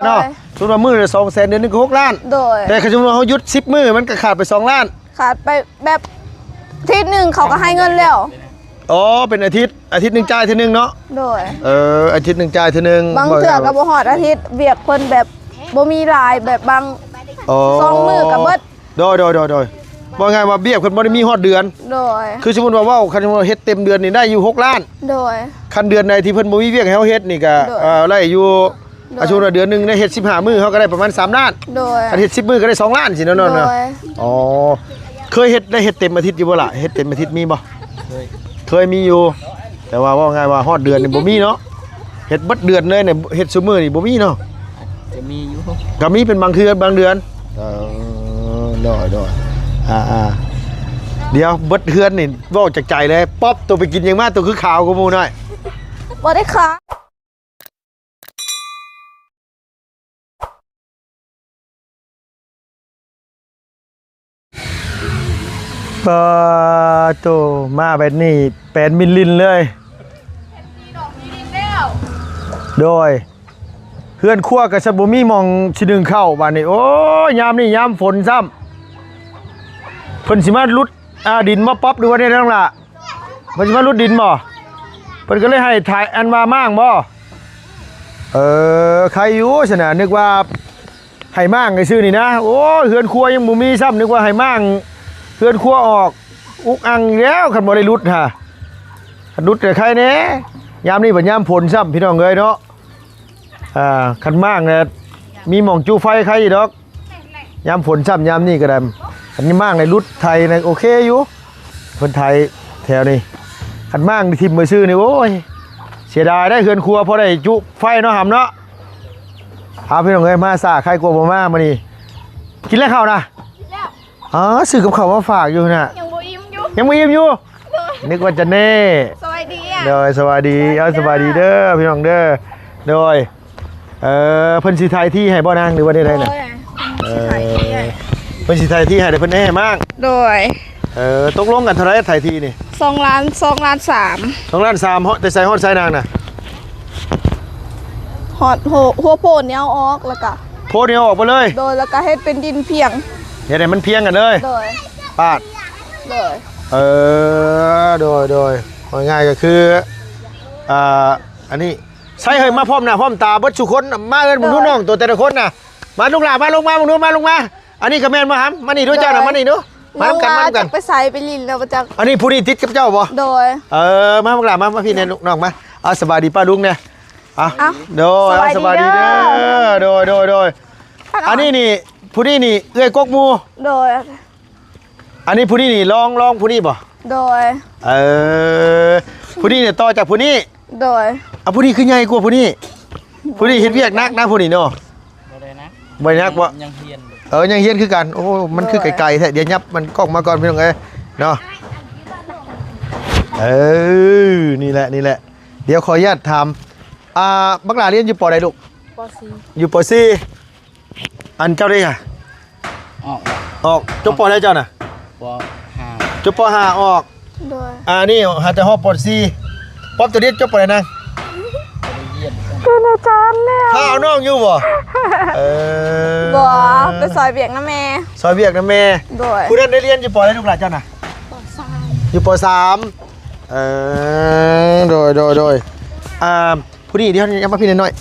ເນາະ ໂດຍ ສົມມຸດວ່າມື້ລະສອງແສນ ເດືອນໜຶ່ງກໍຫົກລ້ານ ໂດຍ ແຕ່ຄັນສົມມຸດວ່າເຮົາຢຸດສິບມື້ ມັນກໍຂາດໄປສອງລ້ານ ຂາດໄປແບບອາທິດໜຶ່ງເຂົາກໍໃຫ້ເງິນແລ້ວ ອໍ ເປັນອາທິດ ອາທິດໜຶ່ງຈ່າຍເທື່ອໜຶ່ງເນາະ ໂດຍ ເອີ ອາທິດໜຶ່ງຈ່າຍເທື່ອໜຶ່ງ ບາງເທື່ອກໍບໍ່ຮອດອາທິດ ວຽກເພິ່ນແບບບໍ່ມີຫຼາຍ ແບບບາງ ອໍ ສອງມື້ກໍເບິດ ໂດຍ ໂດຍ ໂດຍ ໂດຍ ເວົ້າງ່າຍວ່າວຽກເພິ່ນບໍ່ໄດ້ມີຮອດເດືອນ ໂດຍ ຄືສົມມຸດວ່າເວົ້າ ຄັນວ່າເຮັດເຕັມເດືອນນີ້ໄດ້ຢູ່ຫົກລ້ານ ໂດຍ ຄັນເດືອນໃດທີ່ເພິ່ນບໍ່ມີວຽກໃຫ້ເຮົາເຮັດນີ້ກໍ ໂດຍ ເອີ ໄດ້ຢູ່ ໂດຍ ອາ ສົມມຸດວ່າເດືອນໜຶ່ງໄດ້ເຮັດສິບຫ້າມື້ ເຮົາກໍໄດ້ປະມານສາມລ້ານ ໂດຍ ຄັນເຮັດສິບມື້ກໍໄດ້ສອງລ້ານຊີ້ເນາະ ນ້ອງເນາະ ໂດຍ ອໍ ເຄີຍເຮັດ ໄດ້ເຮັດເຕັມອາທິດຢູ່ບໍ່ລະ? ເຮັດເຕັມອາທິດມີບໍ່? ເຄີຍ ເຄີຍມີຢູ່ ແຕ່ວ່າເວົ້າງ່າຍວ່າຮອດເດືອນນີ້ບໍ່ມີເນາະ ເຮັດເບິດເດືອນເລີຍນີ້ ເຮັດຊຸມື້ນີ້ບໍ່ມີເນາະ ຈະມີຢູ່ ກໍມີເປັນບາງເທື່ອບາງເດືອນ ເອີ ໂດຍ ໂດຍ ອ່າ ອ່າ ດຽວເບິດເຮືອນນີ້ເວົ້າຈາກໃຈເລີຍ ປັອບ ໂຕໄປກິນຫຍັງມາ ໂຕຄືຂາວກວ່າໝູ່ໜ້ອຍ? ບໍ່ໄດ້ຂາວ ປາໂຕ ມາແບບນີ້ແປນມິນລິນເລີຍ ໂດຍ ເຮືອນຄົວກໍຊະບໍ່ມີໝ່ອງຊິໜຶ້ງເຂົ້າບາດນີ້ ໂອ້ຍ ຍາມນີ້ຍາມຝົນຊ້ຳ ເພິ່ນຊິມາຫຼຸດ ອ່າ ດິນບໍ່ປັອບ ຫຼືວ່າແນວໃດນ້ອງຫຼ້າ? ເພິ່ນຊິມາຫຼຸດດິນບໍ່? ເພິ່ນກໍເລີຍໃຫ້ຖ່າຍ ອັນວ່າມ້າງບໍ່? ເອີ ໄຄຢູ່ຊັ້ນນະ ນຶກວ່າໃຫ້ມ້າງຊື່ໆນີ້ນະ ໂອ້ຍ ເຮືອນຄົວຍັງບໍ່ມີຊ້ຳ ນຶກວ່າໃຫ້ມ້າງເຮືອນຄົວອອກ ອຸກອັ່ງແລ້ວ ຄັນບໍ່ໄດ້ຫຼຸດຫາ ຄັນຫຼຸດກໍໄຄແດ່ ຍາມນີ້ບັດຍາມຝົນຊ້ຳ ພີ່ນ້ອງເອີຍເນາະ ອ່າ ຄັນມ້າງນະ ມີໝ່ອງຈຸໄຟໄຄຢູ່ດອກ ຍາມຝົນຊ້ຳຍາມນີ້ກໍໄດ້ ຄັນມ້າງໃນຫຼຸດໄຖນະໂອເຄຢູ່ ເພິ່ນໄຖແຖວນີ້ ຄັນມ້າງຖິ້ມໄວ້ຊື່ນີ້ ໂອ້ຍ ເສຍດາຍໄດ໋ ເຮືອນຄົວພໍໄດ້ຈຸໄຟເນາະ ຫຳເນາະ ເອົາ ພີ່ນ້ອງເອີຍ ມາຊ້າໄຄກວ່າບໍ່ມາມື້ນີ້ ກິນແລ້ວເຂົ້ານະ? ອໍ ຊື້ກັບເຂົ້າມາຝາກຢູ່ນະ ຍັງບໍ່ອີ່ມຢູ່ ຍັງບໍ່ອີ່ມຢູ່ ໂດຍ ນຶກວ່າຈະແນ່ ສະບາຍດີ ໂດຍ ສະບາຍດີ ເອົາ ສະບາຍດີເດີ ພີ່ນ້ອງເດີ ໂດຍ ເອີ ເພິ່ນຊິຖ່າຍທີ່ໃຫ້ບໍ່ນາງ ຫຼືວ່າແນວໃດນະ? ໂດຍ ເອີ ຊິຖ່າຍທີ່ໃຫ້ ເພິ່ນຊິຖ່າຍທີ່ໃຫ້ ແຕ່ເພິ່ນໃຫ້ມ້າງ ໂດຍ ເອີ ຕົກລົງກັນເທົ່າໃດຖ່າຍທີ່ນີ້? ສອງລ້ານ ສອງລ້ານສາມ ສອງລ້ານສາມ ເນາະ ແຕ່ໃສຮອດໃສນາງນະ? ຮອດຫົວ ຫົວໂພນນີ້ເອົາອອກ ແລ້ວກະ ໂພນນີ້ເອົາອອກໄປເລີຍ ໂດຍ ແລ້ວກະເຮັດເປັນດິນພຽງ ເຮັດໃຫ້ມັນພຽງກັນເລີຍ ໂດຍ ປາດ ໂດຍ ເອີ ໂດຍ ໂດຍ ເວົ້າງ່າຍກໍຄື ອ່າ ອັນນີ້ ໃສ່ເຮີ້ຍ ມາພ້ອມໜ້າພ້ອມຕາເບິດສູ່ຄົນ ມາເອີ້ນເບິ່ງດູ ໂດຍ ນ້ອງໂຕແຕ່ລະຄົນນະ ມາລູກຫຼ້າ ມາລົງມາເບິ່ງດູ ມາລົງມາ ອັນນີ້ກໍແມ່ນບໍ່ຫຳ ມານີ້ດູເຈົ້ານະ ໂດຍ ມານີ້ດູ ມານຳກັນ ມານຳກັນ ຈັກໄປໃສ ໄປຫຼິ້ນແລ້ວບໍ່ຈັກ ອັນນີ້ຜູ້ນີ້ຕິດກັບເຈົ້າບໍ່? ໂດຍ ເອີ ມາບັກຫຼ້າ ມາ ມາພີ້ແດ່ລູກນ້ອງມາ ເອົາ ສະບາຍດີປ້າລຸງແດ່ ເອົາ ເອົາ ໂດຍ ສະບາຍດີເດີ ສະບາຍດີເດີ ໂດຍ ໂດຍ ໂດຍ ອັນນີ້ນີ້ ຜູ້ນີ້ນີ້ເອື້ອຍກົກໝູ່ ໂດຍ ອັນນີ້ຜູ້ນີ້ນີ້ລອງ ລອງຜູ້ນີ້ບໍ່? ໂດຍ ເອີ ຜູ້ນີ້ນີ້ຕໍ່ຈາກຜູ້ນີ້ ໂດຍ ອ່ະ ຜູ້ນີ້ຄືໃຫຍ່ກວ່າຜູ້ນີ້ ຜູ້ນີ້ເຮັດວຽກໜັກນະຜູ້ນີ້ເນາະ ບໍ່ໄດ້ໜັກ ບໍ່ໄດ້ໜັກບໍ່? ຍັງຮຽນ ເອີ ຍັງຮຽນຄືກັນ ໂອ້ ມັນຄືໄກໆແທ້ ດຽວຫຍັບມັນກ້ອງມາກ່ອນພີ່ນ້ອງເອີຍເນາະ ເອີ ນີ້ແຫຼະ ນີ້ແຫຼະ ດຽວຂໍອະນຸຍາດຖາມ ອ່າ ບັກຫຼ້າຮຽນຢູ່ ປໍ ໃດລູກ? ປໍສີ່ ຢູ່ ປໍສີ່ ອັນເຈົ້າເດ້ຫະ? ອອກ ອອກ ຈົບ ປໍ ໃດເຈົ້ານະ? ປໍຫ້າ ຈົບ ປໍຫ້າ ອອກ ໂດຍ ອ່າ ນີ້ຫາແຕ່ຮອດ ປໍສີ່ ປັອບ ເຈົ້າຮຽນຈົບ ປໍ ໃດນະ? ເປັນອາຈານແລ້ວ ຖ້າເອົານ້ອງຢູ່ບໍ່? ເອີ ບໍ່ ໄປຊ່ອຍວຽກນຳແມ່ ຊ່ອຍວຽກນຳແມ່ ໂດຍ ຜູ້ນັ້ນໄດ້ຮຽນຢູ່ ປໍ ໃດລູກຫຼ້າເຈົ້ານະ? ປໍສາມ ຢູ່ ປໍສາມ ເອີ ໂດຍ ໂດຍ ໂດຍ ອ່າ ຜູ້ນີ້ ດຽວ ມາພີ້ໜ້ອຍ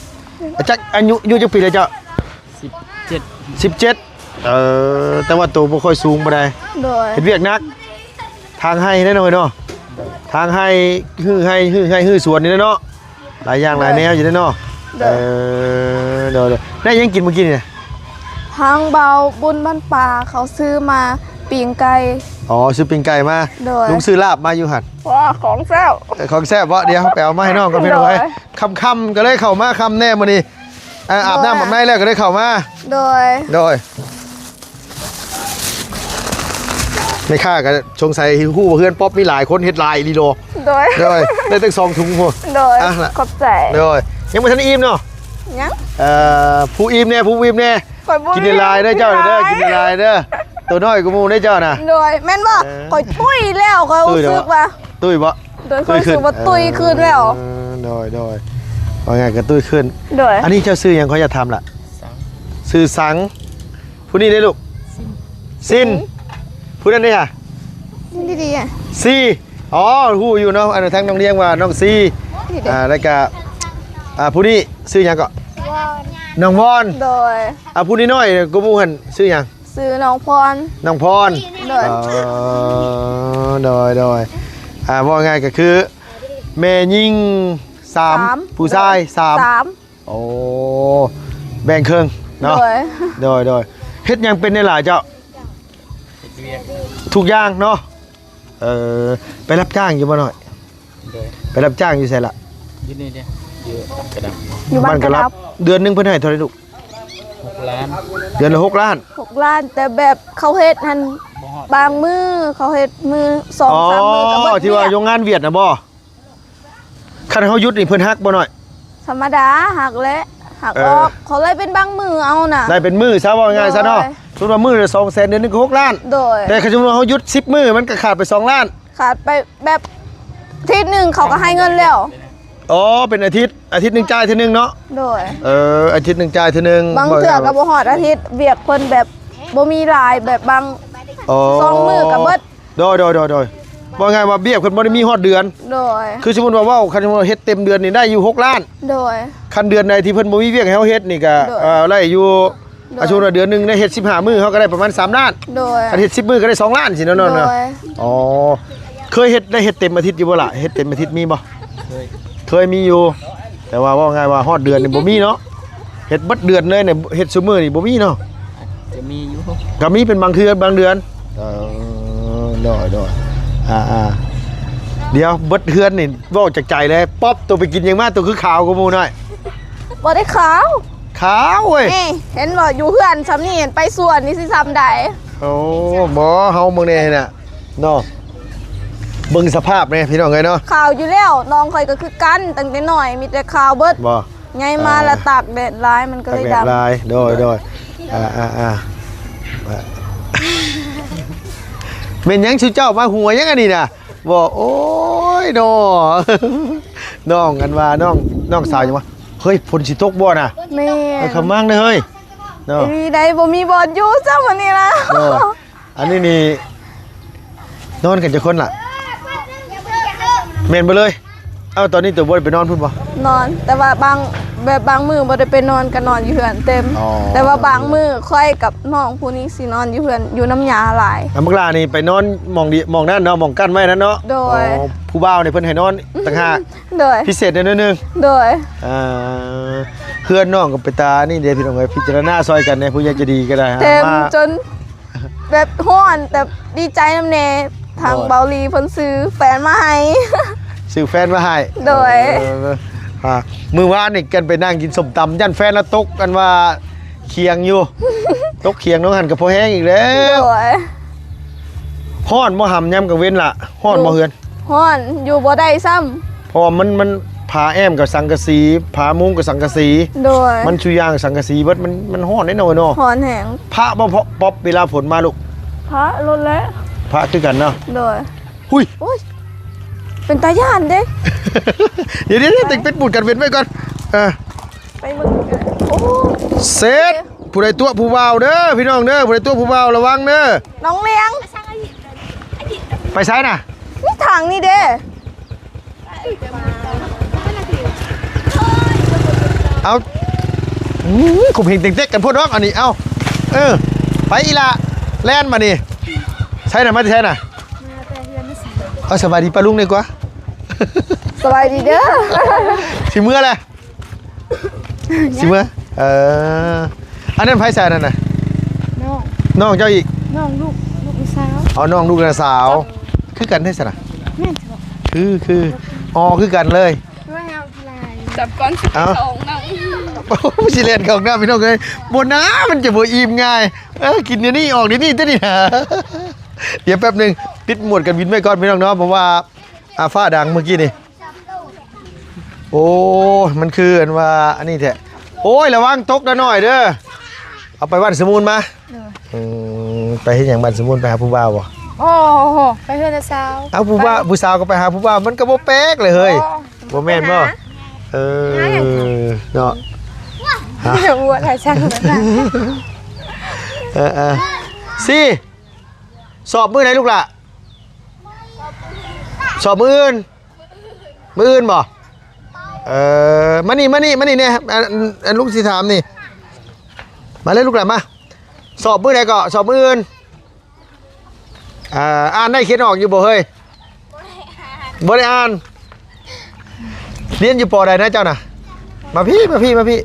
ໆ ຈັກອາຍຸ ອາຍຸຈັກປີແລ້ວເຈົ້າ? ສິບເຈັດ ສິບເຈັດ ເອີ ແຕ່ວ່າໂຕບໍ່ຄ່ອຍສູງປານໃດ ໂດຍ ເຮັດວຽກໜັກ ທາງໄຮ່ເດ້ນ້ອງເອີຍເນາະ ທາງໄຮ່ ຮື້ໄຮ່ ຮື້ໄຮ່ ຮື້ສວນນີ້ແຫຼະເນາະ ຫຼາຍຢ່າງຫຼາຍແນວຢູ່ເດ້ເນາະ ໂດຍ ເອີ ໂດຍ ໂດຍ ໄດ້ຫຍັງກິນມື້ກີ້ນີ້ນະ? ທາງເບົາບຸນບ້ານປ່າເຂົາຊື້ມາປີ້ງໄກ່ ອໍ ຊື້ປີ້ງໄກ່ມາ ໂດຍ ລຸງຊື້ລາບມາຢູ່ຫັ້ນ ວ້າ ຂອງແຊບ ເອີ ຂອງແຊບເບາະ ດຽວໄປເອົາມາໃຫ້ນ້ອງກ່ອນພີ່ນ້ອງເອີຍ ໂດຍ ຄ່ຳໆ ກໍເລີຍເຂົ້າມາຄ່ຳແດ່ມື້ນີ້ ອ່າ ອາບນ້ຳອາບໃນແລ້ວກໍໄດ້ເຂົ້າມາ ໂດຍ ໂດຍ ແມ່ຄ້າກໍສົງໄສຮູ້ວ່າເຮືອນປັອບມີຫຼາຍຄົນເຮັດຫຼາຍອີ່ຫຼີໂດ ໂດຍ ໂດຍ ໄດ້ຕັ້ງສອງຖົງພຸ້ນ ໂດຍ ອ່ະ ຂອບໃຈ ໂດຍ ຍັງບໍ່ທັນອີ່ມເນາະ ຍັງ ເອີ ຜູ້ອີ່ມແດ່ ຜູ້ບໍ່ອີ່ມແດ່ ກິນຫຼາຍໆເດີເຈົ້າເດີ ກິນຫຼາຍໆເດີ ໂຕນ້ອຍກວ່າໝູ່ເດີເຈົ້ານະ ໂດຍ ແມ່ນບໍ່? ເອີ ຂ້ອຍຕຸ້ຍແລ້ວ ຂ້ອຍຮູ້ສຶກວ່າ ຕຸ້ຍບໍ່? ໂດຍ ຂ້ອຍຮູ້ສຶກວ່າຕຸ້ຍຂຶ້ນແລ້ວ ເອີ ໂດຍ ໂດຍ ວ່າງ່າຍກໍຕຸ້ຍຂຶ້ນ ໂດຍ ອັນນີ້ເຈົ້າຊື່ຫຍັງ ຂໍຢາກຖາມລະ? ຊື່ສັງ. ຜູ້ນີ້ເດ້ລູກ? ຊິນ. ຊິນ. ຜູ້ນັ້ນເດ້ຫະ? ຊິນດີໆ ອະ ຊີ. ອໍ ຮູ້ຢູ່ເນາະ ອັນທາງນ້ອງລຽງວ່ານ້ອງຊີ. ນີ້ເດ້ ອ່າ ແລ້ວກະ ອ່າ ຜູ້ນີ້ຊື່ຫຍັງເກາະ? ວອນ. ນ້ອງວອນ. ໂດຍ. ອ່າ ຜູ້ນ້ອຍໆກວ່າໝູ່ຫັ້ນຊື່ຫຍັງ? ຊື່ນ້ອງພອນ. ນ້ອງພອນ. ໂດຍ. ອໍ ໂດຍໆ ອ່າ ເວົ້າງ່າຍກໍຄືແມ່ຍິງສາມ ສາມ ຜູ້ຊາຍສາມ ສາມ. ໂອ້ ແບ່ງເຄິ່ງເນາະ. ໂດຍ ໂດຍໆ. ເຮັດຫຍັງເປັນແດ່ຫຼ້າເຈົ້າ? ເຮັດວຽກ ທຸກຢ່າງເນາະ. ເອີ ໄປຮັບຈ້າງຢູ່ບໍ່ນ້ອຍ? ໂດຍ. ໄປຮັບຈ້າງຢູ່ໃສລະ? ຢູ່ນີ້ເດ້ ຢູ່ກະດັບ ຢູ່ບ້ານກະດັບ. ເດືອນໜຶ່ງເພິ່ນໃຫ້ເທົ່າໃດລູກ? ຫົກລ້ານ. ເດືອນລະຫົກລ້ານ? ຫົກລ້ານ ແຕ່ແບບເຂົາເຮັດຫັ້ນ ບໍ່ຮອດ ບາງມື້ເຂົາເຮັດມື້ສອງສາມມື້ກໍເບິດ. ອໍ ທີ່ວ່າໂຮງງານຫວຽດນະບໍ່? ຄັນເຮົາຢຸດນີ້ເພິ່ນຫັກບໍ່ນ້ອຍ? ທຳມະດາ ຫັກແຫຼະ ຫັກອອກ. ເອີ ເຂົາໄລ່ເປັນບາງມື້ເອົານະ ໄລ່ເປັນມື້ຊະ ເວົ້າງ່າຍໆຊະເນາະ. ໂດຍ. ສົມມຸດວ່າມື້ລະສອງແສນ ເດືອນໜຶ່ງກໍຫົກລ້ານ. ໂດຍ. ແຕ່ຄັນສົມມຸດວ່າເຮົາຢຸດສິບມື້ ມັນກໍຂາດໄປສອງລ້ານ. ຂາດໄປແບບທິດໜຶ່ງເຂົາກໍໃຫ້ເງິນແລ້ວ. ອໍ ເປັນອາທິດ ອາທິດໜຶ່ງຈ່າຍເທື່ອໜຶ່ງເນາະ. ໂດຍ. ເອີ ອາທິດໜຶ່ງຈ່າຍເທື່ອໜຶ່ງ. ບາງເທື່ອກໍບໍ່ຮອດອາທິດ ວຽກເພິ່ນແບບບໍ່ມີຫຼາຍ ແບບບາງ ອໍ ສອງມື້ກໍເບິດ. ໂດຍ ໂດຍ ໂດຍ ໂດຍ. ເວົ້າງ່າຍວ່າວຽກເພິ່ນບໍ່ໄດ້ມີຮອດເດືອນ. ໂດຍ. ຄືສົມມຸດວ່າເວົ້າ ຄັນເຮົາເຮັດເຕັມເດືອນນີ້ໄດ້ຢູ່ຫົກລ້ານ. ໂດຍ. ຄັນເດືອນໃດທີ່ເພິ່ນບໍ່ມີວຽກໃຫ້ເຮົາເຮັດນີ້ກະ ໂດຍ ເອີ ໄດ້ຢູ່. ໂດຍ. ອາ ສົມມຸດວ່າເດືອນໜຶ່ງໄດ້ເຮັດສິບຫ້າມື້ ເຮົາກໍໄດ້ປະມານສາມລ້ານ. ໂດຍ. ຄັນເຮັດສິບມື້ກໍໄດ້ສອງລ້ານຊີ້ເນາະ. ໂດຍ. ອໍ ເຄີຍເຮັດ ໄດ້ເຮັດເຕັມອາທິດຢູ່ບໍ່ລະ? ເຮັດເຕັມອາທິດມີບໍ່? ເຄີຍ ເຄີຍມີຢູ່ ແຕ່ວ່າເວົ້າງ່າຍວ່າຮອດເດືອນນີ້ບໍ່ມີເນາະ. ເຮັດເບິດເດືອນເລີຍນີ້ ເຮັດຊຸມື້ນີ້ບໍ່ມີເນາະ. ຈະມີຢູ່ ກໍມີເປັນບາງເທື່ອບາງເດືອນ. ເອີ ໂດຍ ໂດຍ. ອ່າໆ ດຽວເບິດເຮືອນນີ້ເວົ້າຈາກໃຈເລີຍ ປັອບ ໂຕໄປກິນຫຍັງມາ ໂຕຄືຂາວກວ່າໝູ່ນ້ອຍ? ບໍ່ໄດ້ຂາວ ຂາວເວີຍ. ນີ້ ເຫັນບໍ່ ຢູ່ເຮືອນຊ່ຳນີ້ ໄປສວນນີ້ຊິຊ່ຳໃດ? ໂອ້ ບໍ່ ເຮົາເບິ່ງແດ່ຫັ້ນນະ ເນາະ ເບິ່ງສະພາບແດ່ພີ່ນ້ອງເອີຍເນາະ. ຂາວຢູ່ແລ້ວ ນ້ອງຂ້ອຍກໍຄືກັນ ຕັ້ງແຕ່ນ້ອຍມີແຕ່ຂາວເບິດ. ບໍ່ ໃຫຍ່ມາ ເອີ ລະຕາກແດດຫຼາຍ ມັນກໍເລີຍດຳ. ຕາກແດດຫຼາຍ ໂດຍ ໂດຍ. ອ່າໆ ແມ່ນຫຍັງຊຸເຈົ້າມາຫົວຫຍັງອັນນີ້ນະ? ບໍ່ ໂອ້ຍ ນ້ອງ ນ້ອງ ອັນວ່ານ້ອງ ນ້ອງສາວຫຍັງວະ? ເຮີ້ຍ ຝົນຊິຕົກບໍ່ນະ? ແມ່ນ ເອີ ຂະມັງເດີເຮີ້ຍ ເນາະ. ອີ່ຫຼີໃດ ບໍ່ມີບ່ອນຢູ່ຊ້ຳມື້ນີ້ນະ. ເອີ ອັນນີ້ນີ້ ນອນກັນຈັກຄົນລະ? ແມ່ນເບິດເລີຍ. ເອົ້າ ຕອນນີ້ໂຕບໍ່ໄດ້ໄປນອນພຸ້ນບໍ່? ນອນ ແຕ່ວ່າບາງ ແບບບາງມື້ບໍ່ໄດ້ໄປນອນ ກໍນອນຢູ່ເຮືອນເຕັມ. ອໍ ແຕ່ວ່າບາງມື້ຂ້ອຍກັບນ້ອງຜູ້ນີ້ຊິນອນຢູ່ເຮືອນ ຢູ່ນຳຍ່າຫຼາຍ. ອ່າ ບັກຫຼ້ານີ້ໄປນອນໝ່ອງນີ້ ໝ່ອງນັ້ນເນາະ ໝ່ອງກັ້ນໄວ້ນັ້ນເນາະ. ໂດຍ. ອໍ ຜູ້ບ່າວນີ້ເພິ່ນໃຫ້ນອນຕ່າງຫາກ. ໂດຍ. ພິເສດແດ່ໜ້ອຍໜຶ່ງ. ໂດຍ. ອ່າ ເຮືອນນ້ອງກໍເປັນຕານີ້ເດ້ພີ່ນ້ອງເອີຍ ພິຈາລະນາຊ່ອຍກັນແດ່ ຜູ້ໃຫຍ່ໃຈດີກໍໄດ້. ເຕັມ ມາ ຈົນ ແບບຮ້ອນ ແຕ່ດີໃຈນຳແດ່ ທາງ ໂດຍ ເບົາຫຼີເພິ່ນຊື້ແຟນມາໃຫ້. ຊື້ແຟນມາໃຫ້. ໂດຍ. ເອີ ອ່າ ມື້ວານນີ້ກັນໄປນັ່ງກິນສົ້ມຕຳ ຢ້ານແຟນລະຕົກ ອັນວ່າຂຽງຢູ່ ຕົກຂຽງນ້ອງຫັ້ນກໍພໍແຮງອີກແລ້ວ. ໂດຍ. ຮ້ອນບໍ່ຫຳຍາມກາງເວັນລະ? ຮ້ອນບໍ່ເຮືອນ? ຮ້ອນ ຢູ່ບໍ່ໄດ້ຊ້ຳ. ເພາະວ່າມັນ ມັນ ຝາແອ້ມກໍສັງກະສີ ຝາມຸງກໍສັງກະສີ. ໂດຍ. ມັນຊຸຢ່າງສັງກະສີເບິດ ມັນ ມັນຮ້ອນເດ້ນ້ອງເອີຍເນາະ. ຮ້ອນແຮງ. ພະບໍ່ ພະ ປັອບ ເວລາຝົນມາລູກ? ພະໂລດແຫຼະ. ພະຄືກັນເນາະ. ໂດຍ. ຫຸຍ ໂອ້ຍ ເປັນຕາຢ້ານເດ້. ດຽວໆ ເຕັງປິດໝູດກັນເວັນໄວ້ກ່ອນ. ເອີ ໄປເບິ່ງກັນ. ໂອ້ ເສັດ. ຜູ້ໃດຕົວະຜູ້ບ່າວເດີພີ່ນ້ອງເດີ ຜູ້ໃດຕົວະຜູ້ບ່າວລະວັງເດີ. ນ້ອງລຽງ ໄປໃສນະ? ນີ້ທາງນີ້ເດ້. ເອົາ ອືມ ຂົ່ມເຫັງເຕັງເຕັກກັນໂພດດອກອັນນີ້. ເອົ້າ ເອີ ໄປອີ່ຫຼ້າ ແລ່ນບາດນີ້. ໃສນະ ມາແຕ່ໃສນະ? ເອົາ ສະບາຍດີປ້າລຸງດີກວ່າ. ສະບາຍດີເດີ. ຊິເມືອແຫຼະ. ຊິເມືອ ເອີ ອັນນັ້ນໃຜໃສ່ອັນນັ້ນນະ? ນ້ອງ ນ້ອງເຈົ້າອີກ? ນ້ອງລູກ ລູກນ້າສາວ. ອໍ ນ້ອງລູກນ້າສາວ. ຄືກັນແທ້ຊັ້ນນະ? ແມ່ນ ຄື ຄື ອໍ ຄືກັນເລີຍ. ຈັບກ່ອນ ເອົ້າ ຊິເຂົ້າຫ້ອງນ້ຳ. ໂອ້ ຊິແລ່ນເຂົ້າຫ້ອງນ້ຳ ພີ່ນ້ອງເອີຍ. ບໍ່ນາ ມັນຈະບໍ່ອີ່ມງ່າຍ. ເອີ ກິນດຽວນີ້ ອອກດຽວນີ້ ຕົວນີ້ນະ. ດຽວແປັບໜຶ່ງ ປິດໝວດກັນວິນໄວ້ກ່ອນ ພີ່ນ້ອງເນາະ ເພາະວ່າ ອ່າ ຟ້າດັງເມື່ອກີ້ນີ້. ໂອ້ຍ ມັນຄືອັນວ່າອັນນີ້ແທ້. ໂອ້ຍ ລະວັງຕົກເດີນ້ອຍເດີ. ເອົາໄປບ້ານສະມູນມາ. ໂດຍ. ອືມ ໄປເຮັດຫຍັງບ້ານສະມູນ? ໄປຫາຜູ້ບ່າວບໍ່? ໂອ້ໂຫ ໄປເຮືອນນ້າສາວ. ເອົາ ຜູ້ບ່າວ ໄປ ຜູ້ສາວກໍໄປຫາຜູ້ບ່າວ ມັນກໍບໍ່ແປກເລີຍເຮີ້ຍ. ໂອ້ ບໍ່ແມ່ນບໍ່? ໄປຫາ ເອີ ຫາຫຍັງ? ເນາະ. ຮະ ຫົວຫຼາຍຊ່າງ ເອີໆ ຊິ ສອບມື້ໃດລູກຫຼ້າ? ສອບມື້ອື່ນ? ມື້ອື່ນບໍ່? ເອີ ມານີ້ ມານີ້ ມານີ້ແດ່ ອັນ ອັນ ອັນລຸງຊິຖາມນີ້ ມາເລີຍລູກຫຼ້າ ມາ. ສອບມື້ໃດເກາະ? ສອບມື້ອື່ນ? ອ່າ ອ່ານໄດ້ຂຽນອອກຢູ່ບໍ່ເຮີ້ຍ? ບໍ່ໄດ້ອ່ານ ບໍ່ໄດ້ອ່ານ. ຮຽນຢູ່ ປໍ ໃດນະເຈົ້ານະ? ມາພີ້ ມາພີ້ ມາພີ້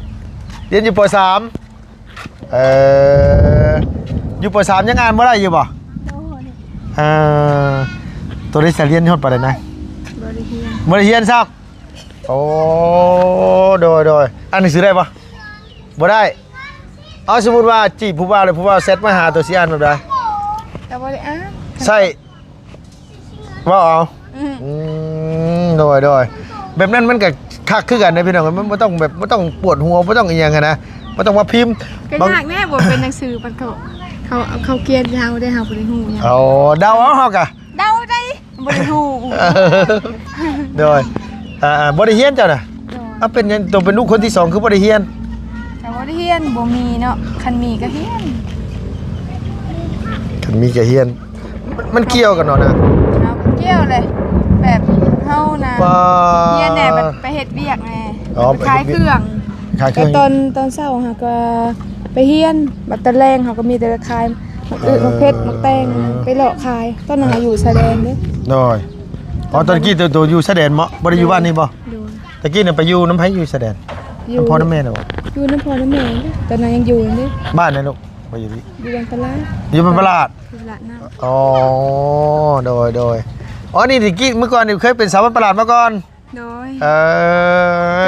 ຮຽນຢູ່ ປໍ ສາມ. ເອີ ຢູ່ ປໍ ສາມ ຍັງອ່ານບໍ່ໄດ້ຢູ່ບໍ່? ໂດຍ ອ່າ ໂຕໄດ້ສະ ຮຽນຮອດ ປໍ ໃດນະ? ບໍ່ໄດ້ຮຽນ ບໍ່ໄດ້ຮຽນຊ້ຳ. ໂອ້ ໂດຍ ໂດຍ ອ່ານໜັງສືໄດ້ບໍ່? ບໍ່ໄດ້. ເອົາ ສົມມຸດວ່າຈີບຜູ້ບ່າວ ແລ້ວຜູ້ບ່າວແຊັດມາຫາ ໂຕຊິອ່ານແບບໃດ? ກໍບໍ່ໄດ້ອ່ານ ໃຊ້ ເວົ້າເອົາ. ອືມ ອືມ ໂດຍ ໂດຍ ແບບນັ້ນມັນກໍຄັກຄືກັນເດ້ພີ່ນ້ອງ ມັນບໍ່ຕ້ອງແບບ ບໍ່ຕ້ອງປວດຫົວ ບໍ່ຕ້ອງອີ່ຫຍັງຫັ້ນນະ ບໍ່ຕ້ອງມາພິມ. ກໍຍາກແດ່ ບໍ່ເປັນໜັງສື ມັນເຂົາ ເຂົາ ເຂົາກຽນໃຫ້ເຮົາເດ້ ເຮົາບໍ່ໄດ້ຮູ້ຫຍັງ. ອໍ ເດົາເອົາ ເຮົາກໍເດົາໄດ້ ບໍ່ໄດ້ຮູ້. ໂດຍ ອ່າໆ ບໍ່ໄດ້ຮຽນເຈົ້ານະ? ໂດຍ ເອົາ ເປັນຫຍັງ ໂຕເປັນລູກຄົນທີສອງ ຄືບໍ່ໄດ້ຮຽນ? ກໍບໍ່ໄດ້ຮຽນ ບໍ່ມີເນາະ ຄັນມີກໍຮຽນ ຄັນມີກໍຮຽນ. ມັນ ມັນກ່ຽວກັນເນາະນາງ? ເຮົາກໍກ່ຽວເລີຍ ແບບເຮົານະ ວ່າ ຮຽນແດ່ ແບບໄປເຮັດວຽກແດ່. ອໍ ໄປຂາຍເຄື່ອງ ຂາຍເຄື່ອງ. ແຕ່ຕອນ ຕອນເຊົ້າເຮົາກໍໄປຮຽນ ບັດຕອນແລງເຮົາກໍມີແຕ່ໄປຂາຍໝາກອຶ ເອີ ໝາກເຜັດ ໝາກແຕງ ໄປເລາະຂາຍ. ຕອນນັ້ນເຮົາຢູ່ຊາຍແດນເດ້. ໂດຍ ອໍ ຕອນກີ້ໂຕ ໂຕຢູ່ຊາຍແດນເນາະ ບໍ່ໄດ້ຢູ່ບ້ານນີ້ບໍ່? ໂດຍ ຕະກີ້ນະໄປຢູ່ນຳໃຜ ຢູ່ຊາຍແດນ? ຢູ່ນຳພໍ່ນຳແມ່ເນາະ. ຢູ່ນຳພໍ່ນຳແມ່ ຕອນນັ້ນຍັງຢູ່ເດ້. ບ້ານໃດລູກ? ບໍ່ຢູ່ນີ້ ຢູ່ບ້ານປະຫຼາດ. ຢູ່ບ້ານປະຫຼາດ. ຢູ່ປະຫຼາດນຳ. ອໍ ໂດຍ ໂດຍ. ອໍ ນີ້ຕະກີ້ ເມື່ອກ່ອນນີ້ເຄີຍເປັນສາວບ້ານປະຫຼາດມາກ່ອນ? ໂດຍ ເອີ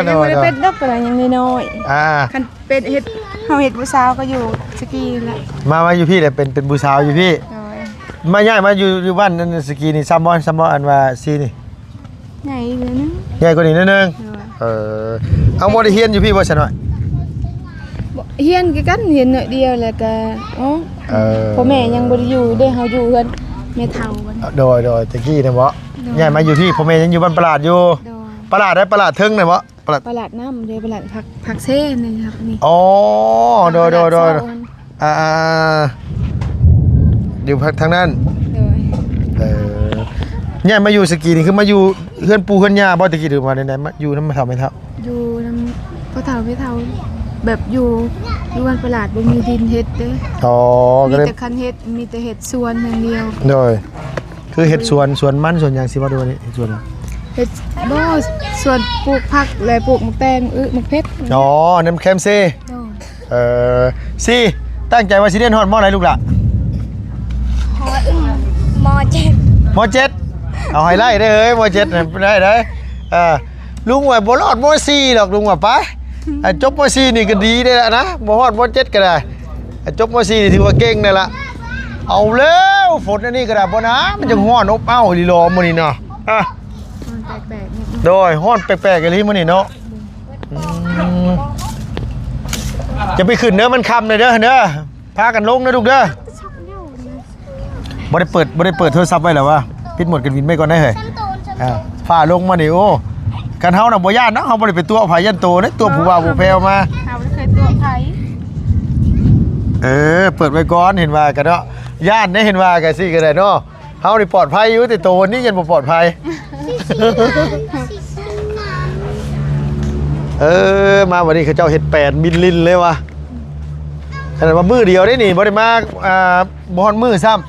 ແຕ່ຍັງບໍ່ໄດ້ເປັນດອກ ຕອນນັ້ນຍັງນ້ອຍໆ. ອ່າ ຄັນເປັນເຮັດ ເຮົາເຮັດຜູ້ສາວກໍຢູ່ສະກີນີ້ແຫຼະ. ມາ ມາຢູ່ພີ້ແຫຼະ ເປັນ ເປັນຜູ້ສາວຢູ່ພີ້. ໂດຍ ມາ ຍ້າຍມາຢູ່ ຢູ່ບ້ານນັ້ນສະກີນີ້ ຊ້ຳບໍ່ ຊ້ຳບໍ່ ອັນວ່າຊີນີ້? ໃຫຍ່ອີກໜ້ອຍໜຶ່ງ ໃຫຍ່ກວ່ານີ້ໜ້ອຍໜຶ່ງ. ໂດຍ ເອີ ເອົາ ບໍ່ໄດ້ຮຽນຢູ່ພີ້ບໍ່ຊະນ້ອຍ? ບໍ່ ຮຽນຄືກັນ ຮຽນໜ້ອຍດຽວແລ້ວກໍອອກ. ເອີ ພໍ່ແມ່ຍັງບໍ່ໄດ້ຢູ່ເດ້ ເຮົາຢູ່ເຮືອນແມ່ເຖົ້າບັດນີ້. ໂດຍ ໂດຍ ແຕ່ກີ້ນະບໍ? ໂດຍ ຍ້າຍມາຢູ່ພີ້ ພໍ່ແມ່ຍັງຢູ່ບ້ານປະຫຼາດຢູ່. ໂດຍ ປະຫຼາດໃດ? ປະຫຼາດເທິງນະບໍ? ປະຫຼາດ ປະຫຼາດນ້ຳເດ້ ປະຫຼາດຜັກ ຜັກເຊນນີ້ຄັບນີ້. ອໍ ໂດຍ ໂດຍ ໂດຍ ອ່າໆ ຢູ່ທາງນັ້ນ. ໂດຍ ເອີ ຍ້າຍມາຢູ່ສະກີນີ້ ຄືມາຢູ່ເຮືອນປູ່ເຮືອນຍ່າບໍ່ ແຕ່ກີ້ ຫຼືວ່າແນວໃດ? ມາຢູ່ນຳພໍ່ເຖົ້າແມ່ເຖົ້າ? ຢູ່ນຳພໍ່ເຖົ້າແມ່ເຖົ້າ ແບບຢູ່ ຢູ່ບ້ານປະຫຼາດບໍ່ມີດິນເຮັດເດ້. ອໍ ມີແຕ່ຄັນເຮັດ ມີແຕ່ເຮັດສວນຢ່າງດຽວ. ໂດຍ ຄືເຮັດສວນ ສວນມັນ ສວນຫຍັງຊິບໍ່ ຫຼືວ່າເຮັດສວນຫຍັງ? ເຮັດ ບໍ່ ສວນປູກຜັກ ແລະ ປູກໝາກແຕງ ອຶ ໝາກເຜັດ. ອໍ ນຳແຄມເຊ. ໂດຍ ເອີ ຊີ ຕັ້ງໃຈວ່າຊິຮຽນຮອດ ມໍ ໃດລູກຫຼ້າ? ຮອດ ມໍ ເຈັດ ມໍ ເຈັດ. ເອົາໃຫ້ໄລ່ເດີເອີຍ ມໍ ເຈັດ ໄດ້ເດີ. ເອີ ລຸງວ່າບໍ່ຮອດ ມໍ ສີ່ ດອກ ລຸງວ່າໄປ ຈົບ ມໍ ສີ່ ນີ້ກໍດີໄດ້ລະນະ ບໍ່ຮອດ ມໍ ເຈັດ ກໍໄດ້. ຈົບ ມໍ ສີ່ ນີ້ຖືວ່າເກັ່ງໄດ້ລະ. ເອົາແລ້ວ ຝົນອັນນີ້ກໍໄດ້ບໍ່ນາ ມັນຈັ່ງຮ້ອນອົບເອົ້າອີ່ຫຼີຫຼໍມື້ນີ້ເນາະ. ອາ ຮ້ອນແປກໆ ໂດຍ ຮ້ອນແປກໆອີ່ຫຼີມື້ນີ້ເນາະ. ອືມ ຢ່າໄປຂຶ້ນເດີ ມັນຄ່ຳເດີ ເດີ ພາກັນລົງເດີລູກເດີ. ບໍ່ໄດ້ເປີດ ບໍ່ໄດ້ເປີດໂທລະສັບໄວ້ແລ້ວວະ ປິດໂໝດການບິນໄວ້ກ່ອນໄດ໋ເຮີ້ຍ. ອ່າ ຟ້າລົງມານີ້ ໂອ້ ຄັນເຮົານະບໍ່ຢ້ານເນາະ ເຮົາບໍ່ໄດ້ໄປຕົວະໃຜ ຢ້ານໂຕເດ້ ຕົວະຜູ້ບ່າວຜູ້ແພ້ວມາ. ເຮົາບໍ່ເຄີຍຕົວະໃຜ. ເອີ ເປີດໄວ້ກ່ອນ ເຫັນວ່າກັນເນາະ ຢ້ານເດ້ ເຫັນວ່າກັນຊີ້ກໍໄດ້ເນາະ. ເຮົານີ້ປອດໄພຢູ່ ແຕ່ໂຕນີ້ຍັງບໍ່ປອດໄພ. ເອີ ມາບັດນີ້ເຂົາເຈົ້າເຮັດແປນບິນລິນເລີຍວ່າ ຂະໜາດວ່າມື້ດຽວເດ້ນີ້ ບໍ່ໄດ້ມາ ອ່າ ບໍ່ຮອດມື້ຊ້ຳ.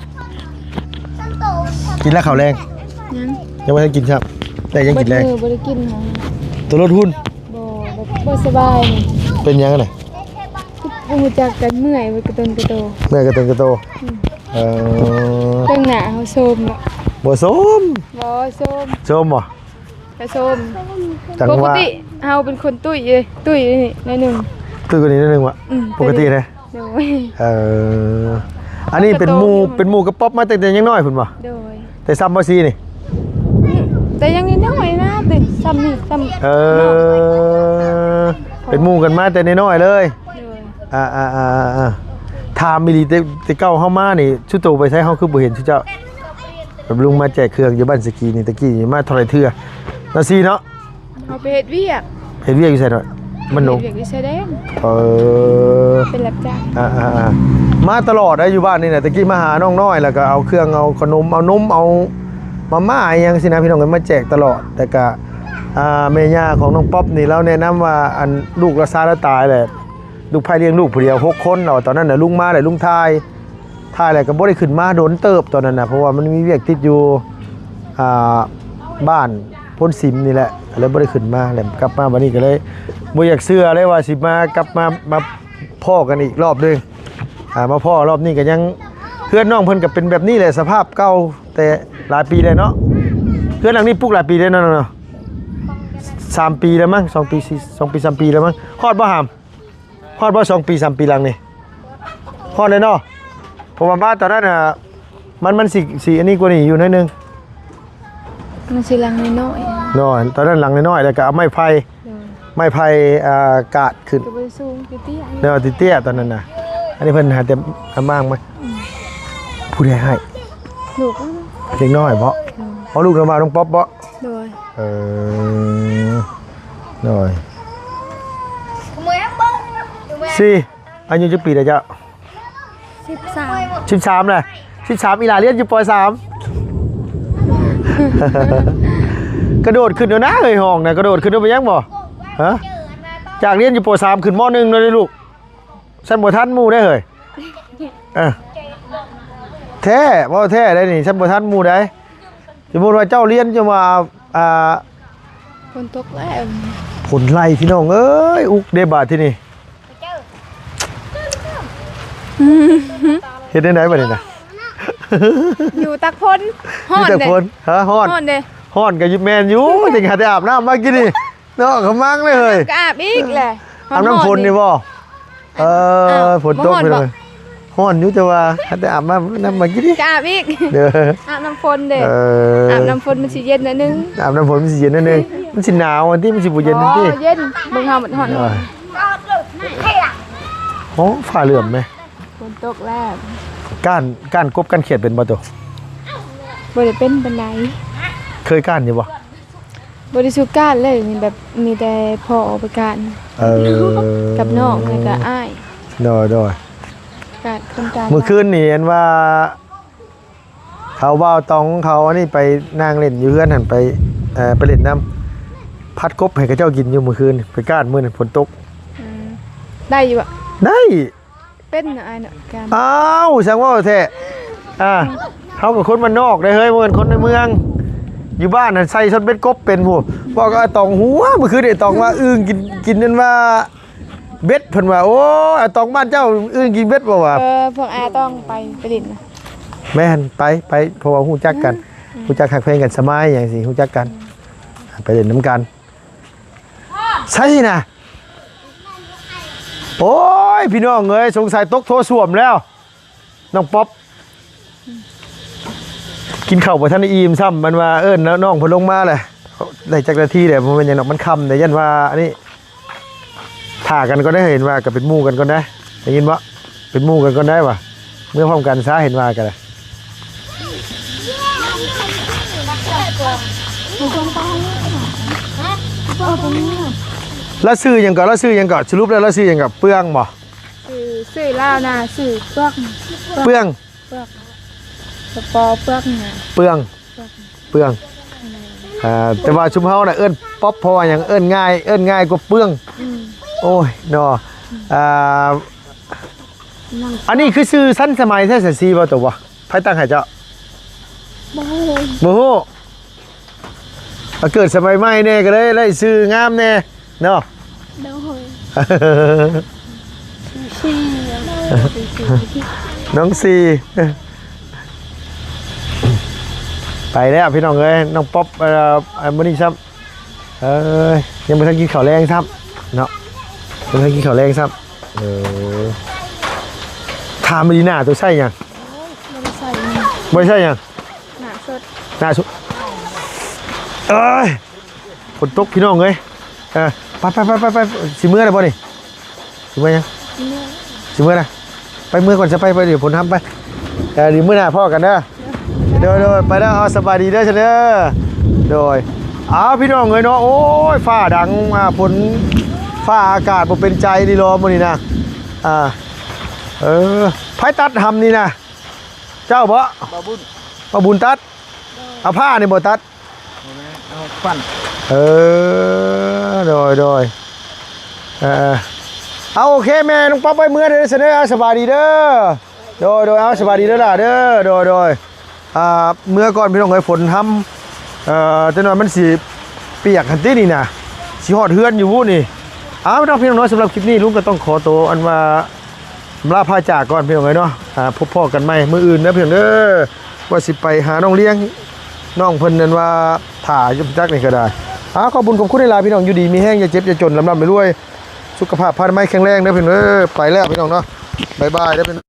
ກິນແລ້ວເຂົ້າແລງ? ຍັງ ຍັງບໍ່ທັນກິນຊ້ຳ. ແຕ່ຍັງກິນແລງ? ບໍ່ໄດ້ກິນ. ໂຕລົດຫຸ່ນ? ບໍ່ ບໍ່ ບໍ່ສະບາຍ. ເປັນຫຍັງນະ? ບໍ່ຮູ້ຈັກກັນ ເມື່ອຍເບິດກະຕົນກະໂຕ. ເມື່ອຍກະຕົນກະໂຕ. ອືມ ເອີ ເບິ່ງໜ້າເຮົາໂຊມເນາະ. ບໍ່ໂຊມ. ບໍ່ໂຊມ. ໂຊມບໍ່? ກະໂຊມ. ຈັງຫວະ ປົກກະຕິເຮົາເປັນຄົນຕຸ້ຍເດ້ ຕຸ້ຍນີ້ໜ້ອຍໜຶ່ງ. ຕຸ້ຍກວ່ານີ້ໜ້ອຍໜຶ່ງຫວະ? ອືມ ປົກກະຕິເດ້. ໂດຍ ເອີ ອັນນີ້ເປັນໝູ່ ເປັນໝູ່ກັບປັອບມາຕັ້ງແຕ່ຍັງນ້ອຍພຸ້ນບໍ່? ໂດຍ ແຕ່ຊ້ຳມໍ ສີ່ ນີ້? ອືມ ແຕ່ຍັງນ້ອຍໆນະ ແຕ່ຊ້ຳນີ້ຊ້ຳ. ເອີ ເປັນໝູ່ກັນມາແຕ່ນ້ອຍໆເລີຍ. ໂດຍ ອ່າໆ ຖາມອີ່ຫຼີ ແຕ່ ແຕ່ເກົ່າເຮົາມານີ້ ຊຸໂຕໄປໃສ ເຮົາຄືບໍ່ເຫັນຊຸເຈົ້າ? ແບບລຸງມາແຈກເຄື່ອງຢູ່ບ້ານສະກີນີ້ ຕະກີ້ນີ້ມາເທົ່າໃດເທື່ອເນາະ ຊີເນາະ? ເຮົາໄປເຮັດວຽກ. ເຮັດວຽກຢູ່ໃສເນາະ? ມັນໜຸກ ເຮັດວຽກຢູ່ຊາຍແດນ. ເອີ ເປັນຮັບຈ້າງ. ອ່າໆໆ ມາຕະຫຼອດໄດ໋ ຢູ່ບ້ານນີ້ນະ. ແຕ່ກີ້ມາຫານ້ອງນ້ອຍ ແລ້ວກໍເອົາເຄື່ອງ ເອົາຂະໜົມ ເອົານົມ ເອົາມາມ່າອີ່ຫຍັງຊີ້ນະ ພີ່ນ້ອງເອີຍ ມາແຈກຕະຫຼອດ. ແຕ່ກະ ອ່າ ແມ່ຍ່າຂອງນ້ອງປັອບນີ້ ລາວແນະນຳວ່າ ອັນ ລູກລາວຊາຍລາວຕາຍແຫຼະ ລູກໃພ້ລ້ຽງລູກຜູ້ດຽວຫົກຄົນ. ແລ້ວຕອນນັ້ນນະ ລຸງມາແລ້ວ ລຸງຖ່າຍ ຖ່າຍແລ້ວກໍບໍ່ໄດ້ຂຶ້ນມາດົນເຕີບຕອນນັ້ນນະ ເພາະວ່າມັນມີວຽກຕິດຢູ່ ອ່າ ບ້ານໂພນສິມນີ້ແຫຼະ ກໍເລີຍບໍ່ໄດ້ຂຶ້ນມາ. ແລ້ວກັບມາບັດນີ້ກໍເລີຍບໍ່ຢາກເຊື່ອເລີຍວ່າຊິມາ ກັບມາ ມາພໍ້ກັນອີກລອບໜຶ່ງ. ອ່າ ມາພໍ້ລອບນີ້ກໍຍັງ ເຮືອນນ້ອງເພິ່ນກໍເປັນແບບນີ້ແຫຼະ ສະພາບເກົ່າແຕ່ຫຼາຍປີແລ້ວເນາະ. ເຮືອນຫຼັງນີ້ປຸກຫຼາຍປີແລ້ວເນາະ ສາມປີແລ້ວມັ້ງ ສອງປີ ສອງປີ ສາມປີແລ້ວມັ້ງ. ຮອດບໍ່ຫາມ? ຮອດບໍ່ ສອງປີ ສາມປີຫຼັງນີ້? ຮອດແລ້ວເນາະ ເພາະວ່າມາຕອນນັ້ນນະ ມັນ ມັນຊິ ຊິອັນນີ້ກວ່ານີ້ຢູ່ໜ້ອຍໜຶ່ງ. ມັນຊິຫຼັງນ້ອຍໆ ເນາະ ຕອນນັ້ນຫຼັງນ້ອຍໆ ແລ້ວກໍເອົາໄມ້ໄຜ່ ໂດຍ ໄມ້ໄຜ່ ອ່າ ກາດຂຶ້ນ ກໍບໍ່ໄດ້ສູງ ເຕ້ຍໆ ເນາະ ເຕ້ຍໆ ຕອນນັ້ນນະ. ອັນນີ້ເພິ່ນຫາແຕ່ອາມ້າງມາ. ອືມ ຜູ້ໃດໃຫ້? ລູກ ເດັກນ້ອຍເບາະ? ໂດຍ ເອົາລູກນຳວ່ານ້ອງປັອບເບາະ? ໂດຍ ເອີ ໂດຍ ສີ່ ອາຍຸຈັກປີແລ້ວເຈົ້າ? ສິບສາມ ສິບສາມແຫຼະ ສິບສາມ ອີ່ຫຼ້າຮຽນຢູ່ ປໍສາມ ກະໂດດຂຶ້ນແລ້ວນະເອີຍ ຫ້ອງນະ ກະໂດດຂຶ້ນແລ້ວ ເປັນຫຍັງບໍ່? ຮະ ຈາກຮຽນຢູ່ ປໍສາມ ຂຶ້ນ ມໍໜຶ່ງ ແລ້ວເດ້ລູກ. ຊັ້ນບໍ່ທັນໝູ່ໄດ໋ເຮີ້ຍ. ເອີ ແທ້ ເວົ້າແທ້ໄດ໋ນີ້ ຊັ້ນບໍ່ທັນໝູ່ໄດ໋. ສົມມຸດວ່າເຈົ້າຮຽນ ເຈົ້າວ່າ ອ່າ ຝົນຕົກແລ້ວ ຝົນໄລ່ ພີ່ນ້ອງເອີຍ ອຸກເດ້ບາດທີນີ້. ເຮັດແນວໃດບາດນີ້ນະ? ຢູ່ຕາກຝົນ ຮ້ອນເດ້ ຕາກຝົນ. ຮະ ຮ້ອນ ຮ້ອນເດ້. ຮ້ອນກໍຢູ່ ແມ່ນຢູ່ ຈັ່ງຫາແຕ່ອາບນ້ຳມາກິນນີ້ເນາະ ຂະມັງເລີຍເຮີ້ຍ. ກໍອາບອີກແຫຼະ ອາບນ້ຳຝົນນີ້ບໍ່? ເອີ ຝົນຕົກ ພີ່ນ້ອງ. ຮ້ອນຢູ່ ແຕ່ວ່າຫາແຕ່ອາບນ້ຳ ນ້ຳມາກິນນີ້ ກໍອາບອີກ. ເດີ ອາບນ້ຳຝົນເດ້. ເອີ ອາບນ້ຳຝົນມັນຊິເຢັນໜ້ອຍໜຶ່ງ ອາບນ້ຳຝົນມັນຊິເຢັນໜ້ອຍໜຶ່ງ. ມັນຊິໜາວອັນຕິ ມັນຊິບໍ່ເຢັນອັນຕິ. ອໍ ເຢັນ ເບິ່ງເຮົາມັນຮ້ອນ. ໂອ້ ຟ້າເຫຼື້ອມແມະ ຝົນຕົກແລ້ວ. ກ້ານ ກ້ານກົບກ້ານຂຽດເປັນບໍ່ໂຕ? ບໍ່ໄດ້ເປັນປານໃດ. ເຄີຍກ້ານຢູ່ບໍ່? ບໍ່ໄດ້ສູ່ກ້ານເລີຍ ມີແບບ ມີແຕ່ພໍ່ອອກໄປກ້ານ. ເອີ ກັບນ້ອງ ແລ້ວກໍອ້າຍ. ໂດຍໆ ກ້ານ ຄົນກ້ານ. ມື້ຄືນນີ້ເຫັນວ່າ ເຂົາບ່າວຕອງເຂົາອັນນີ້ໄປນັ່ງຫຼິ້ນຢູ່ເຮືອນຫັ້ນ ໄປ ເອີ ໄປຫຼິ້ນນຳ ພັດກົບໃຫ້ເຂົາເຈົ້າກິນຢູ່ມື້ຄືນ ໄປກ້ານມື້ນັ້ນຝົນຕົກ. ອືມ ໄດ້ຢູ່ບໍ່? ໄດ້. ເປັນນະອ້າຍເນາະ ກ້ານ. ອ້າວ ຊ່າງເວົ້າແທ້. ອ່າ ເຮົາກໍຄົນບ້ານນອກໄດ໋ເຮີ້ຍ ບໍ່ແມ່ນຄົນໃນເມືອງ. ຢູ່ບ້ານຫັ້ນໃສ່ຊອດເບັດກົບເປັນພຸ້ນ. ເວົ້າກັບອ້າຍຕອງ ຫົວ ມື້ຄືນອ້າຍຕອງວ່າ ອຶ່ງກິນ ກິນນັ້ນວ່າ ເບັດ ເພິ່ນວ່າ. ໂອ້ຍ ອາຕອງ ບ້ານເຈົ້າອຶ່ງກິນເບັດບໍ່ວະ? ເອີ ພວກອາຕອງໄປ ໄປຫຼິ້ນນະ. ແມ່ນ ໄປ ໄປ ເພາະວ່າຮູ້ຈັກກັນ ອືມ ຮູ້ຈັກຮັກແພງກັນ ສະມາຍຫຍັງຊີ້ ຮູ້ຈັກກັນ ອືມ ໄປຫຼິ້ນນຳກັນ. ໃສນະ? ໂອ້ຍ ພີ່ນ້ອງເອີຍ ສົງໄສຕົກໂຖສ້ວມແລ້ວ. ນ້ອງປັອບ ກິນເຂົ້າບໍ່ທັນໄດ້ອີ່ມຊ້ຳ ມັນວ່າເອີ້ນນ້ອງເພິ່ນລົງມາແຫຼະ. ໄດ້ຈັກນາທີແຫຼະ ບໍ່ແມ່ນຫຍັງດອກ ມັນຄ່ຳແດ່. ຢ້ານວ່າອັນນີ້ ຖ້າກັນກ່ອນໄດ໋ ເຫັນວ່າກໍເປັນໝູ່ກັນກ່ອນໄດ໋ ໄດ້ຍິນບໍ່? ເປັນໝູ່ກັນກ່ອນໄດ້ວ່າ ເມືອພ້ອມກັນຊະ ເຫັນວ່າກໍໄດ້. ລາວຊື່ຫຍັງເກາະ? ລາວຊື່ຫຍັງເກາະ? ສະຫຼຸບແລ້ວລາວຊື່ຫຍັງເກາະ? ເປືອງບໍ່? ຊື່ ຊື່ລາວນະ ຊື່ເປືອງ ເປືອງ ເປືອງ ສະ ປ ເປືອງນະ ເປືອງ ເປືອງ ເປືອງ. ອ່າ ແຕ່ວ່າຊຸມເຮົານະເອີ້ນປັອບ ເພາະວ່າຫຍັງ? ເອີ້ນງ່າຍ ເອີ້ນງ່າຍກວ່າເປືອງ. ອືມ ໂອ້ຍເນາະ. ອ່າ ອັນນີ້ຄືຊື່ທັນສະໄໝແທ້ ສາຍສີບໍ່ໂຕບໍ່? ໃຜຕັ້ງໃຫ້ເຈົ້າ? ບໍ່ຮູ້ ບໍ່ຮູ້. ມາເກີດສະໄໝໃໝ່ແດ່ ກໍເລີຍໄດ້ຊື່ງາມແດ່ເນາະ. ໂດຍ ນ້ອງສີ່ ໄປແລ້ວພີ່ນ້ອງເອີຍ ນ້ອງປັອບ. ເອີ ມື້ນີ້ຊ້ຳ ເອີຍ ຍັງບໍ່ທັນກິນເຂົ້າແລງຊ້ຳເນາະ ຍັງບໍ່ທັນກິນເຂົ້າແລງຊ້ຳ. ເອີ ຖາມອີ່ຫຼີ ໜ້າໂຕໃຊ້ຫຍັງ? ໂອ້ຍ ບໍ່ໄດ້ໃຊ້ຫຍັງ ບໍ່ໄດ້ໃຊ້ຫຍັງ. ໜ້າສົດ ໜ້າສົດ. ເອີຍ ຝົນຕົກພີ່ນ້ອງເອີຍ. ເອີ ໄປໆໆໆ ຊິເມືອແລ້ວບໍ່ນີ້? ຊິເມືອຫຍັງ? ຊິເມືອ ຊິເມືອນະ ໄປເມືອກ່ອນຊະ ໄປ ໄປ ດຽວຝົນຫ້ຳໄປ. ເອີ ດຽວມື້ໜ້າພໍ້ກັນເດີ. ໂດຍໆ ໄປແລ້ວ ເອົາ ສະບາຍດີເດີ ເດີ. ໂດຍ ອ້າວ ພີ່ນ້ອງເອີຍເນາະ ໂອ້ຍ ຟ້າດັງ ອ່າ ຝົນ ຟ້າອາກາດບໍ່ເປັນໃຈນີ້ລະມື້ນີ້ນະ. ອ່າ ເອີ ໃຜຕັດຫຳນີ້ນະ? ເຈົ້າບໍ? ບ່າວບຸນ ບ່າວບຸນຕັດ. ເອົາຜ້ານີ້ບໍ່ຕັດ? ບໍ່ແມ່ນ ເອົາຂວັນ. ເອີ ໂດຍ ໂດຍ ເອີ ເອົາ ໂອເຄ ແມ່ນ້ອງປັອບໄວ້ເມືອເດີ ສະເດີ ເອົາ ສະບາຍດີເດີ. ໂດຍ ໂດຍ ເອົາ ສະບາຍດີເດີຫຼ້າເດີ. ໂດຍ ໂດຍ ອ່າ ເມືອກ່ອນພີ່ນ້ອງເອີຍ ຝົນຮຳ ເອີ ຈັກໜ່ອຍມັນຊິປຽກຫັ້ນຕິນີ້ນະ ຊິຮອດເຮືອນຢູ່ວຸນີ້. ເອົາເນາະ ພີ່ນ້ອງເນາະ ສຳລັບຄລິບນີ້ ລຸງກໍຕ້ອງຂໍໂຕ ອັນວ່າ ລາພາຈາກກ່ອນພີ່ນ້ອງເອີຍເນາະ. ອ່າ ພົບພໍ້ກັນໃໝ່ມື້ອື່ນເດີພີ່ນ້ອງເດີ ວ່າຊິໄປຫານ້ອງລ້ຽງ ນ້ອງເພິ່ນນັ້ນວ່າຖ້າຢູ່ຈັກນີ້ກໍໄດ້. ອ່າ ຂອບບຸນຂອບຄຸນຫຼາຍໆ ພີ່ນ້ອງ ຢູ່ດີມີແຮງ ຢ່າເຈັບຢ່າຈົນ ລ່ຳໆລວຍໆ ສຸຂະພາບພະນາໄມແຂງແຮງເດີພີ່ນ້ອງເດີ. ໄປແລ້ວພີ່ນ້ອງເນາະ ບາຍບາຍເດີພີ່ນ້ອງ.